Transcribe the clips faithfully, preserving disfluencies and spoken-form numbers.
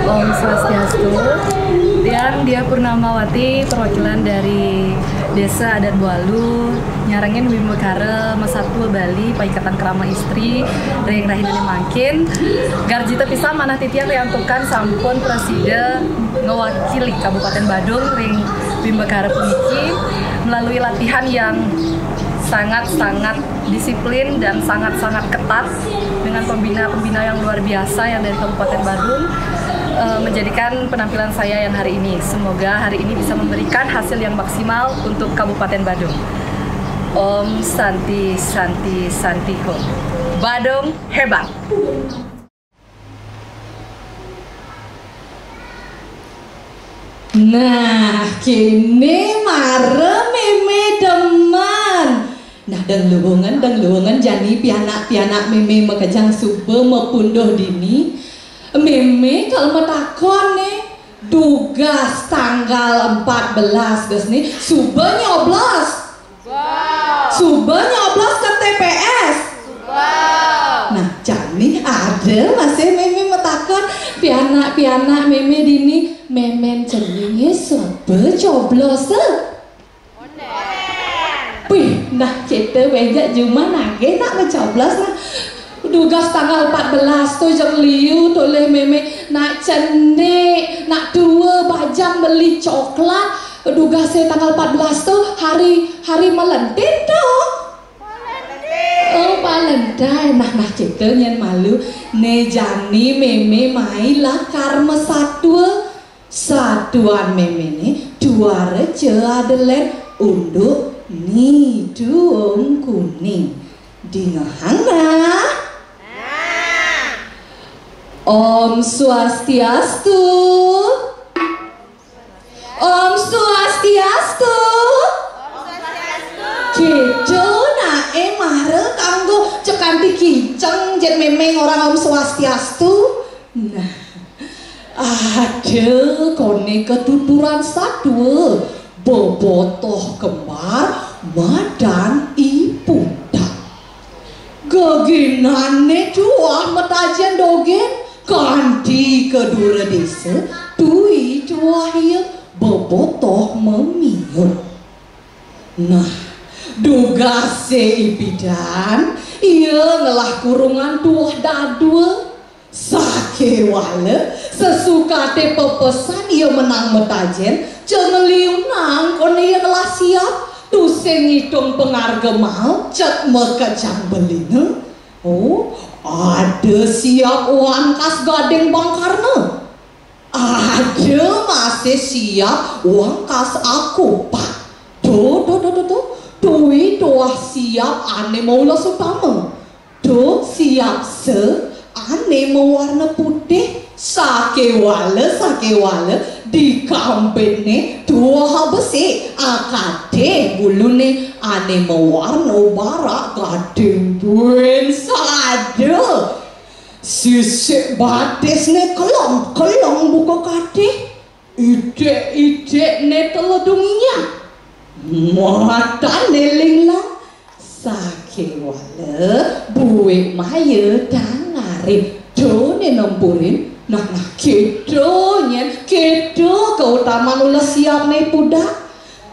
Om Swastiastu. Tiang Diah Purnamawati, perwakilan dari Desa Adat Bualu, nyarengin Wimbakara Masatua Bali, Paikatan Krama Istri, ring rahinané mangkin. Garjita pisan manah titiang riantukan sampun prasida ngwakili Kabupaten Badung ring Wimbakara puniki melalui latihan yang sangat-sangat disiplin dan sangat-sangat ketat dengan pembina-pembina yang luar biasa yang dari Kabupaten Badung, eh, menjadikan penampilan saya yang hari ini. Semoga hari ini bisa memberikan hasil yang maksimal untuk Kabupaten Badung. Om Santi Santi Santi Hom. Badung hebat. Nah, kéné mara mémé demen. Nah, deng luungan, deng luungan jani pianak-pianak mémé makejang suba mapunduh dini. Mémé kal matakon né, dugas tanggal empat belas gas né, suba nyoblos. Suba nyoblos ke T P S. Nah, jani ada masih mémé matakon, pianak-pianak mémé dini, mémén ceningé suba coblos. Pih, nah kita bejak jumah nagih nak mencoblos nah. Dugas tanggal empat belas to jeng liu tolih mémé nak cenik, nak tua bajang beli coklat. Dugasé tanggal empat belas to hari, hari Melentin to. Oh, Valentine. Nah, nah, kita nyén malu. Né jani mémé mai lakar masatua. Satuan mémé né, duara ca ada lén unduk ni duung kuning. Dingehang nah. Om Swastiastu. Om Swastiastu. Kéto naé mara kanggo cekanti kiceng jén mémé ngorang Om Swastiastu. Nah, ada koné katuturan satua bebotoh kembar madan I Pudak. Geginané tuah matajén dogén kanti ka dura désa, tui tuah ia bebotoh mamiut. Nah, dugasé ipidan, ia ngelah kurungan tuah dadua. Sakéwala, sesukaté pepesan ia menang matajén, ca ngeliunang koné ia ngelah siap, tusing ngitung pangarga mael, cet makejang belina. Oh, ada siap wangkas gading Bangkarna. Ada masih siap wangkas akupat. Tuh, tuh, tuh, tuh, tuh. Tui tuah siap ané maulas utama. Tuh siap sa ané mawarna putih. Sakéwala, sakéwala, di kampitné tuah besik, akadih buluné ané mawarna barak gading buin sada. Sisik batisné kelong-kelong buka katih, itik-itikné teledung inyah, matané linglang. Sakéwala buik maya tangarin, doné nempurin. Nah, nah, kéto nyén, kéto kautaman ulah siapné I Pudak.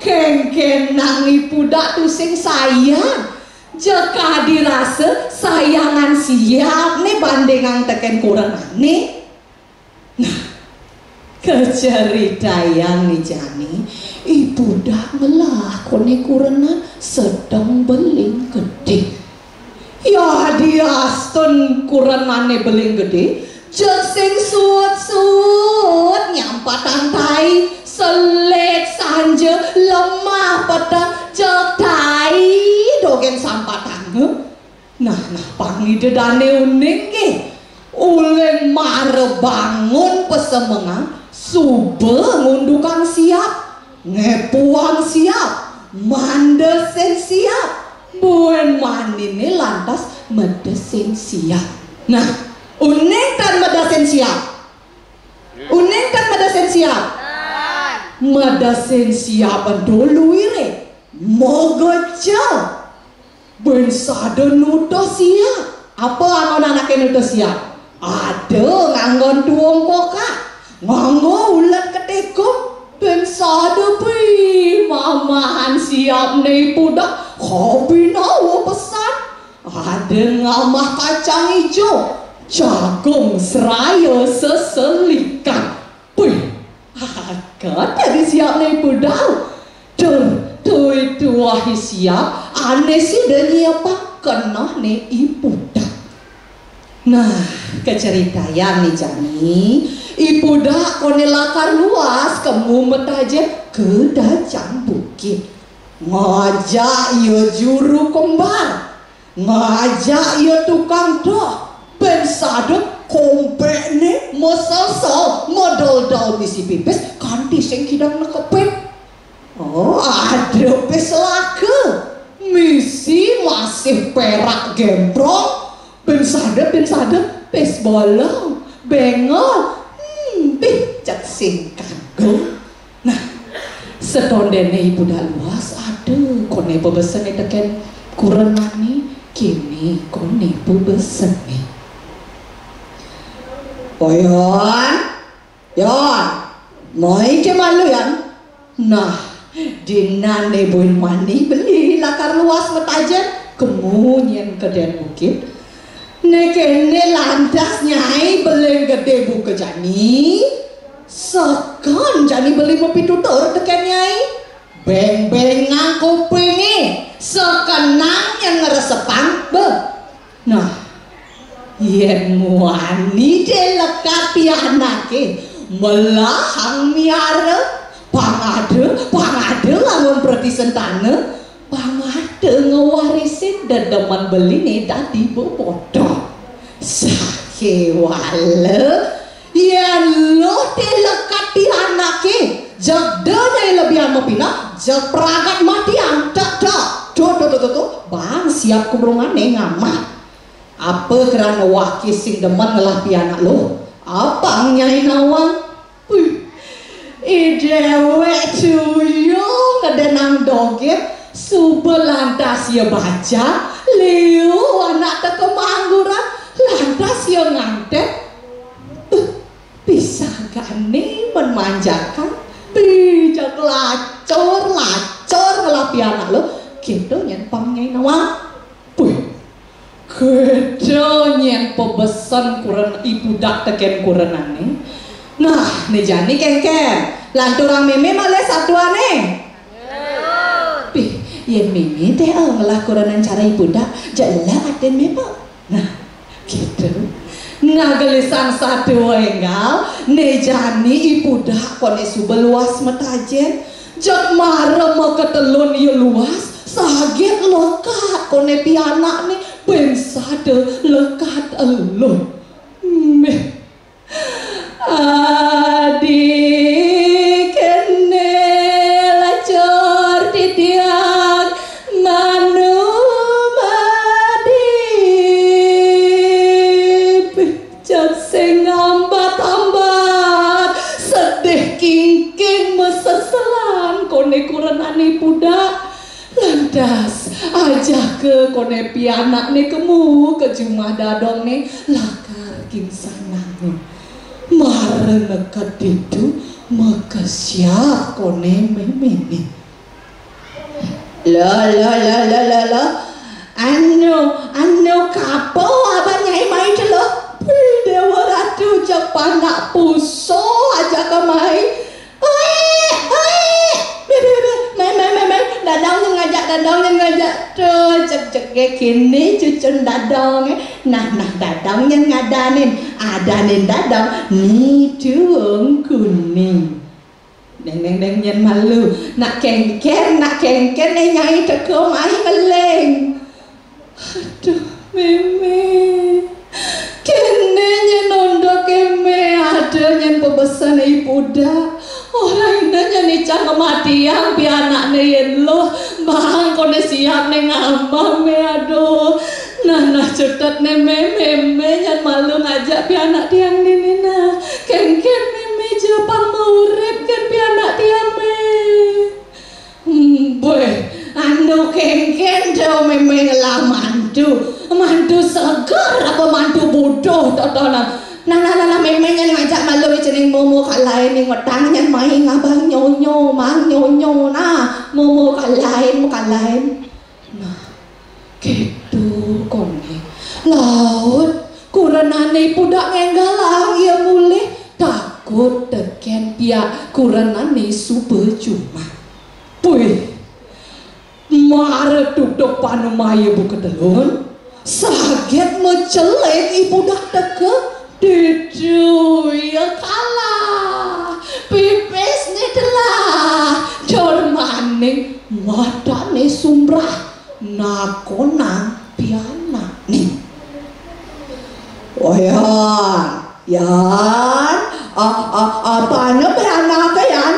Kéngkénang I Pudak tusing sayang. Jaka dirasa sayangan siapné bandingang tekén kurenané. Nah, kacaritayang né jani, I Pudak ngelah koné kurenan sedeng beling gedé. Ya, diastun kurenané beling gedé, jeg sing suut-suut nyampatang tai, selik sanja lemah peteng, jeg tai dogén sampatanga. Nah, nah, pang Ida Dané uning nggih. Uling mara bangun pasemengan, suba ngundukang siap, ngepuang siap, mandesin siap. Buin maniné lantas medesin siap. Nah, uning tan medesin siap. Uning tan medesin siap. Medesin siap ento luiré. Megecel. Buin sada nutuh siap. Apa anggon anaké nutuh siap? Ada nganggon tuung kokak. Nganggo ulet ketekuk, bén sada pi mamahan siapné I Pudak, kabinawa pesan. Ada ngamah kacang ijo, jagung seraya seselikan. Pih, aget dadi siapné I Pudak. Tur, tui tuah I Siap, ané sida nyiapang kenehné I Pudak. Nah, kacaritayang né jani, I Pudak koné lakar luas kemu matajén ka dajang bukit. Ngajak ia juru kembar, ngajak ia tukang doh, bén sada kompékné maselsel, madeldel misi pipis, kanti sing kidang nekepin. Oh, ada pis laka. Misi masih perak gemprong. Bén sada, bén sada, pis bolong, béngol. Hmm, pih, cek sing kagum. Nah, setondéné I Pudak luas, aduh, koné pabesen tekén kurenané, kéné koné pabesené. Poyon, Yon, mai ké malu, Yon. Nah, dinané buin mani beli lakar luas matajén, kemu nyén ka dén bukit. Né kéné lantas Nyai Beling Gedé buka jani, seken jani beli mapitutur tekén Nyai. Béng-béngang kupingé, sekenang nyén ngresepang, beh. Nah, yén muani dé lekad pianaké, melahang miara, pang ada, pang ada lamun preti sentana, pang ada ngewarisin dedemen beliné dadi bebodo. Sakéwala, yén luh dé lekad pianaké, jeg da Nyai lebihan mapineh, jeg pragat matiang, tek, tek. Tuh, tuh, tuh, tuh, tuh. Bang Siap kumrungané ngamah. Apa krana waké sing demen ngelah pianak luh? Apang Nyai nawang? Wih, i déwék tuyul ngedénang dogén, suba lantas ia bajang, liu anak teka mangguran, lantas ia ngantén. Beh, pisagané men manjakan, bijak lacur, lacur ngelah pianak luh, kéto nyén pang Nyai nawang. Puh, kéto nyén pabesen kuren I Pudak tekén kurenané. Nah, né jani kénkén, lanturang mémé malih saduané. Pih, yén mémé té, eh, ngelah kurenan cara I Pudak, jeg lelah atin mémé. Nah, kéto. Nah, gelisang sadua énggal, né jani I Pudak koné suba luas matajén. Jeg mara makatelun ia luas, saget lekad koné pianakné, bén sada lekad eluh. Méh. Adi, kéné lacur titiang manum adi. Jeg sing ngambat-ambat, sedih kingking maseselan koné kurenané I Pudak. Lantas, ajaka koné pianakné kemu ka jumah dadongné, lakar kingsananga. Mara neked ditu, makesiab koné méméné. Lo, lo, lo, lo, lo, lo. Anu, anu, kapa abang Nyai mai to, lo? Wih, Déwa Ratu, jeg panak puso ajaka mai. Oi, oi. Bé, bé, bé. Mai, mai, mai, mai. Dadong nyén ngajak, dadong nyén ngajak. Tuh, jeg, jeg, kéné cucun dadong. Nah, nah, dadong nyén ngadanin. Adanin dadong, Ni Tuung Kuning. Deng, deng, deng, nyén malu. Nak kénkén, nak kénkén, né Nyai teka mai ngeling. Aduh, mémé. Kéné nyén ondoké mé, ada nyén pabesen I Pudak. Orahina nyén icang ngamatiang pianakné yén luh, bang koné siapné ngamah mé, aduh. Nah, nah, cutet né mé, mémé nyén malu ngajak pianak tiang dini nah. Kénkén mémé ja pang maurip kén pianak tiang mé. Hmm, béh, anu kénkén to mémé ngelah mantu. Mantu seger apa mantu buduh totonan. Nah, nah, nah, nah, mémé nyén ngajak malu cening momo kalain ning wetang nyén main ngabang nyonyo, mang nyonyo. Nah, momo kalain, kalain. Nah, gitu koné. Laut, kurenané I Pudak ngénggalang ia mulih, takut tekén piak kurenané suba jumah. Puih, mara tutup panumaya buka telun, saget macelin I Pudak teka, ditu ia kalah, pipisné telah, tur maning matané sumrah, nakonang pianakné. Oh, Yan, Yan, a, a, apanya pianakné, Yan?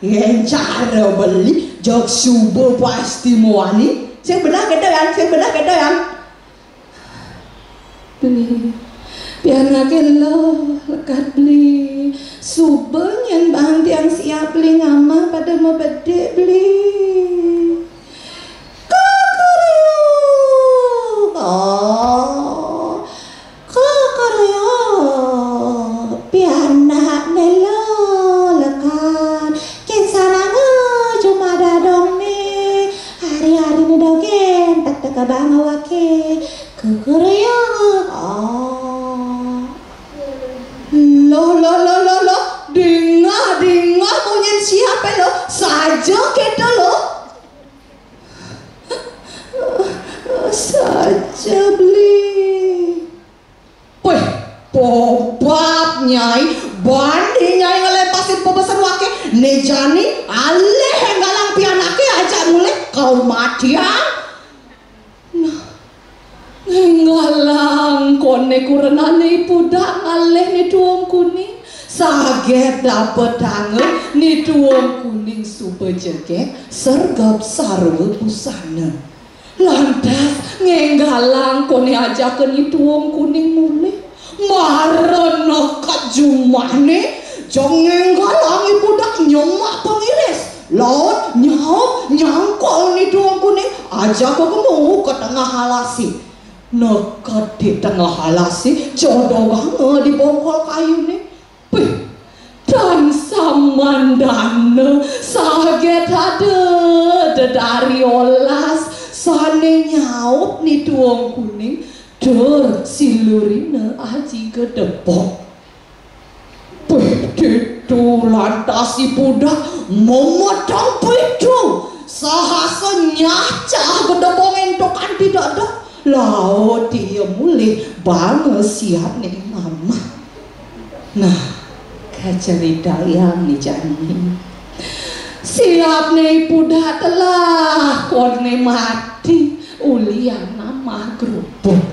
Yén cara beli, jeg suba pasti muani. Sing beneh kéto, Yan, sing beneh kéto, Yan. Beli. Pianaké lo, lekad beli. Suba nyén bang tiang siap beli ngamah pada mabedik beli. Kukuriuk. Oh. Kukuriuk. Pianakné lo, lekad. Kén saranga jumah dadongné. Hari-hari né dogén, tak teka bang awaké. Kukuriuk. Oh. Loh, loh, loh, loh, loh. Dingeh, dingeh munyin siapé lo. Saja kéto lo. Saja beli. Wéh, pobab Nyai, bani Nyai ngelémpasin pabesen waké, né jani alih énggalang pianaké ajak mulih ka umah tiang. Nah, ngénggalang koné kurenané I Pudak ngalih Ni Tuung Kuning, saget dapetanga Ni Tuung Kuning suba jegég, sergap sarwa busana. Lantas ngénggalang koné ajaka Ni Tuung Kuning mulih. Mara neked jumahné, jeg ngénggalang I Pudak nyemak pangiris. Laut nyaup nyangkul Ni Tuung Kuning, ajaka kemu ka tengah alasé. Neked di tengah alasé, jodoganga di bongkol kayuné. Pih, tan samandana saget ada dedari olas sané nyaup Ni Tuung Kuning, tur silurina aji gedebong. Pih, ditu lantas I Pudak memeteng pitu, sahasa nyacah gedebong ento kanti dada. Laut ia mulih banga siapné ngamah. Nah, kacaritayang né jani. Siapné I Pudak telah koné mati ulian ngamah grubug.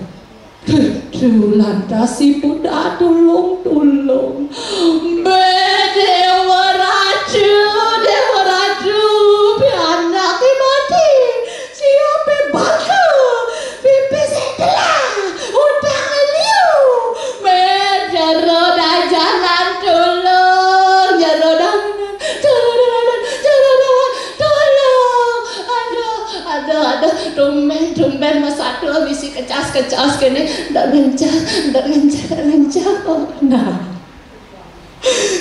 Duh, lantas I Pudak tulung-tulung. Bé Déwa Ratu, Déwa Ratu, pianaké mati. Siapé bangka, pipisé telah, utangé liu. Méh jero dajanan tulung, jero dajanan, jero dajanan, jero dajanan, tulung. Aduh, aduh, aduh, tumbén, tumbén masatua bisi kecas-kecas kéné, ndak ngencah, ndak ngencah, ndak ngencah. Oh, nah.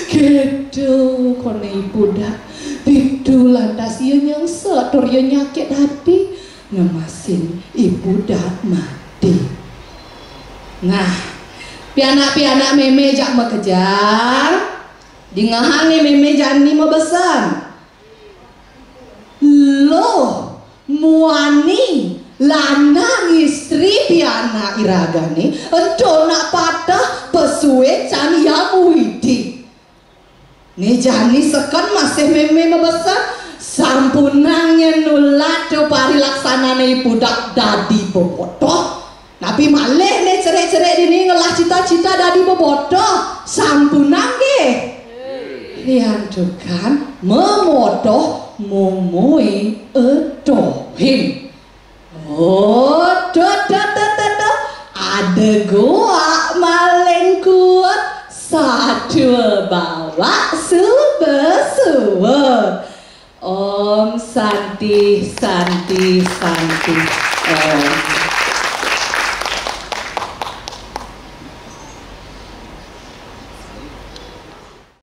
Kéto koné I Pudak. Ditu lantas ia nyengsek tur ia nyakit ati, ngemasin I Pudak mati. Nah, pianak-pianak mémé jak makejang, dingehang né mémé jani mabesen. Luh, muani, lanang istri pianak iragané, ento nak pateh pesué can ia muidi. Né jani seken masih mémé mabesen, sampunang nyén nulad tu parilaksanané I Pudak dadi bebotoh. Napi malih né cerik-cerik dini ngelah cita-cita dadi bebotoh? Sampunang nggih. Riantukan memotoh momoé etohin. Oh, tuh, tuh, tuh, tuh, tuh. Ada goak malin kuat, satua bawak suba-suba. Om Santi, Santi, Santi, Om.